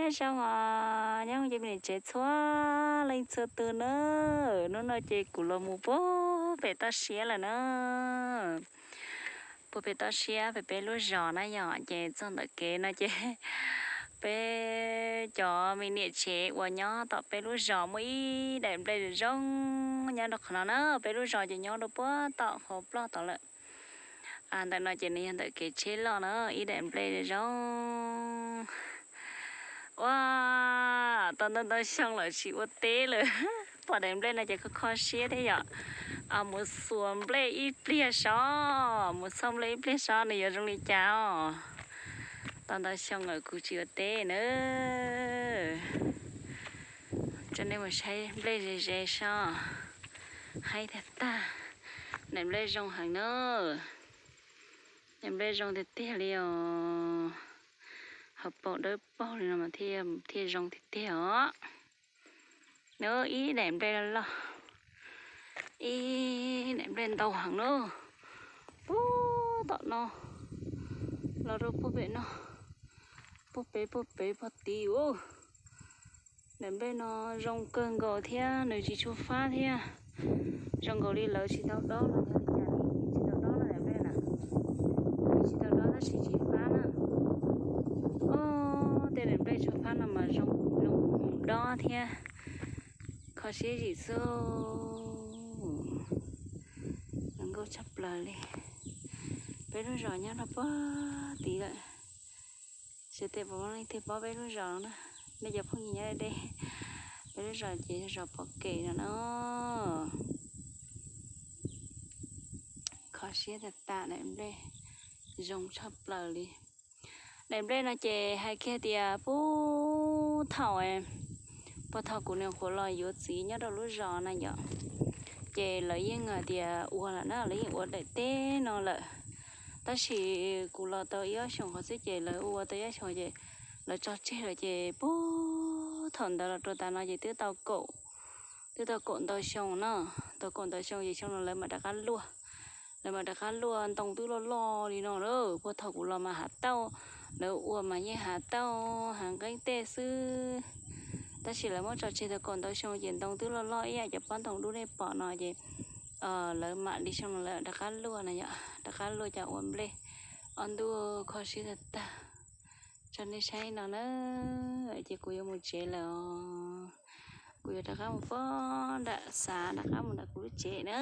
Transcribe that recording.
Nyob zoo os, nyob zoo cov me niam tsev txhua leej txhua tus na. Hnub no ces kuv los mus puag pem toj siab lawm na. Puag pem toj siab pem peb lub zos na yom, ces txog ntawm kev no ces peb cov me niam tsev uas nyob tom peb lub zos muaj ib daim nplej zoo nyob rau qhov no na. Peb lub zos ces nyob rau puag tom qhov ploj tod lawm. Ntawm no ces nws yog ntawm kev tsheb loj na, ib daim nplej zoo. Ua, tau ntau ntau xyoo lawm tsis ua teb lawm. Pom daim nplej no ces kho kho siab thiab yom. Mus xuas nplej ib pliag so, mus xuas nplej ib pliag so nws yuav zoo li cas os. Tau ntau xyoo lawm kuv tsis ua teb na. Tso nej mus saib nplej ze ze so, haib tag tag. Daim nplej zoo heev na. Daim nplej zoo tiag tiag li os. Hauv paus dawb paug li no mas thiaj zoo tiag tiag os. Nws ib daim nplej loj loj, ib daim nplej ntau heev na. Puag tom no los rau puag pem no, puag pem puag pem puag tid ub. Daim nplej no zoo kawg nkaus thiab nws tsis tshua fab thiab. Zoo nkaus li lawv tsis tau dob los yog li cas li, tsis tau dob na daim nplej na. Nws tsis tau dob tab sis tsis fab na. Ob, tej daim nplej tshua fab no mas zoo, zoo dob thiab. Kho siab zim xwb. Zoo nkauj tshaj plaws li. Peb lub zos nyob rau puag tid lawm. Xyov tej puas muaj leej twg paub peb lub zos no na. Nej cov phooj ywg nyob deb deb, peb lub zos ces yog zos Pov Kem no na. Kho siab tag tag, daim nplej zoo tshaj plaws li. Daim nplej no ces hais kiag tias puag thaum, puag thaum kuv niam qhuav los yuav txiv nyob rau lub zos na yom, ces lawv yeej hais tias ua lawm na, lawv yeej ua daim teb no lawm. Tab sis kuv los tau ib ob xyoos qhov xwb ces lawv ua tau ib ob xyoos ces lawv tso tseg lawm ces puag thaum ntawd los rau tav no ces twb tau kaum, twb tau kaum ntau xyoo no, tau kaum ntau xyoo ces xyoo no lawv mam rov qab luaj. Lawv mam rov qab luaj, ntoo twb loj loj li no lawm. Puag thaum kuv los mas hav tauj, lawv ua mas yeej hav tauj hav nqeeb tej xwb. Tab sis lawv muab tso tseg tau kaum ntau xyoo ces ntoo twb loj loj ib yam cov pob ntoo dub nej pom no ces lawv mam li xyoo no lawv rov qab luaj na yom, rov qab luaj cov ua nplej. Ob ntu kho siab tag tag. Tso nej saib no na, ces kuv yuav mus tsev lawm os. Kuv yuav rov qab mus pog nram xav rov qab mus nram kuv lub tsev na.